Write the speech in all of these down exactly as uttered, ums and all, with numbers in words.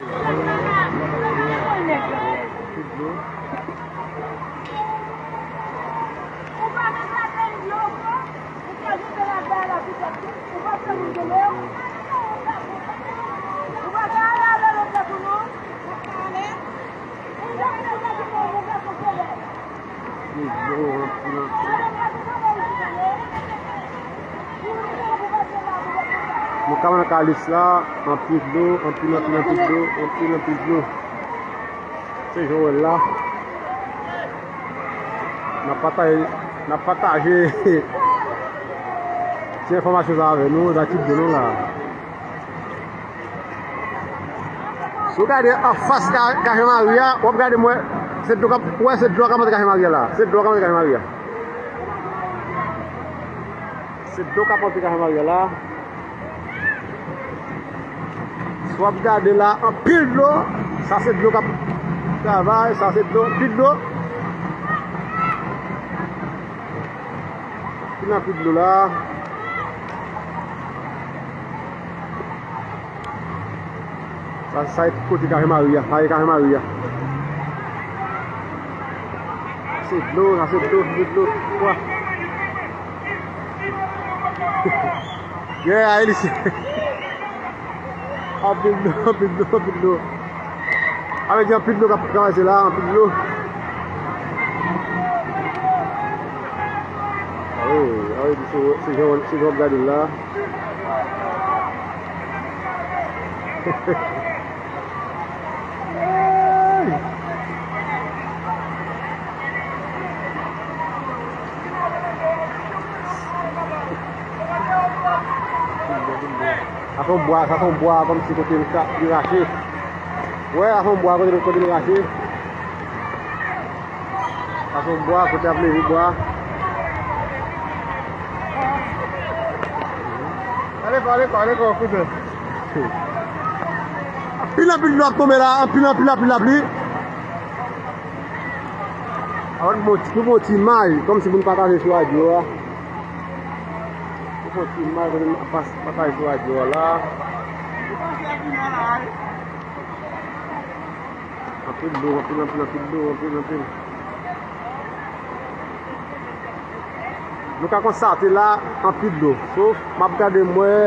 Nou ka nan kalis la, anpil dlo, anpil, anpil, anpil dlo, anpil, anpil dlo. Se jan w wè l la. N ap pataje, n ap pataje ti enfòmasyon sa avè nou, sa ki dlo nou la. Si w gade anfas ka-, Kache Mari a, w ap gade mwen, se dlo k ap, ou wè se dlo k ap antre Kache Mari a la. Se dlo k ap antre Kache Mari a. Se dlo k ap antre Kache Mari a la. Si w ap gade la, anpil dlo. Sa se dlo k ap travay, sa se dlo, anpil dlo. Anpil, anpil dlo la. Sa, sa e kote Kache Mari a, sa e Kache Mari a. Se dlo, sa se dlo, sa se dlo. Wa. Yeah, Elis. Anpil dlo, anpil dlo, anpil dlo. Avè di anpil dlo k ap travèse la, anpil dlo. Awi, awi, se, se jan, se jan w ap gade l la. Sa se yon bwa, sa se yon bwa kòmsi kote li ka, li rache. Wè, sa se yon bwa kote, kote li rache. Sa se yon bwa kote ap leve bwa. Ale fò, ale fò, ale fò, kouzen. Anpil, anpil dlo ap tonbe la, anpil, anpil, anpil lapli. Avan nou pran ti, nou pran ti imaj, kòmsi pou nou pataje sou radyo a. Nou pran ti imaj, kote nou pa-, pataje sou radyo a la. Anpil dlo, anpil, anpil, anpil dlo, anpil, anpil. Nou ka konstate la, anpil dlo. Sof, m ap gade, m wè,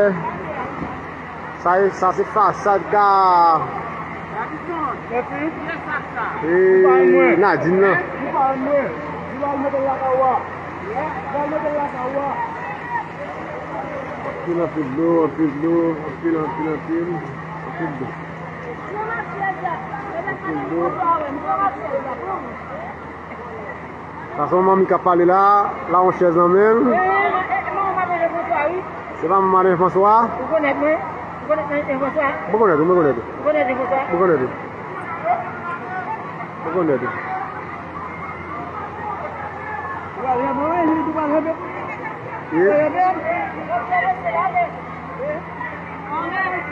sa e, sa se fasad ka, e, Nadine nan. Anpil, anpil dlo, anpil dlo, anpil, anpil, anpil, anpil dlo. Anpil dlo. Sa se yon manmi k ap pale la, la yon chèz nan men l. Se pa manman Madan Franswa? Ou konèt mwen? Ou konèt Madan Franswa? Mwen konèt ou, mwen konèt ou. Ou konèt Madan Franswa? Mwen konèt ou. Mwen konèt ou. Ou pral renmen, wi, ou pral renmen. Wi. Ou pral renmen.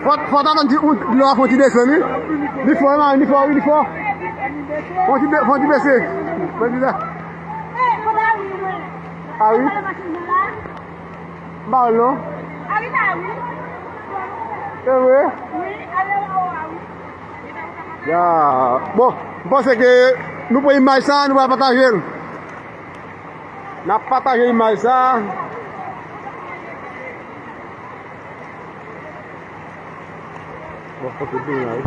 Fò, fò w ta tann ti, ou, dlo a fè yon ti desann, wi. Li fò, wi, li fò, wi, li fò. Fò yon ti be-, fò yon ti bese. Fò yon ti bese. A wi. M pa wè l non. E vre? Ya. Bon, m panse ke nou pran imaj sa, nou pral pataje l. N ap pataje imaj sa. Bon, ok, vini la, wi.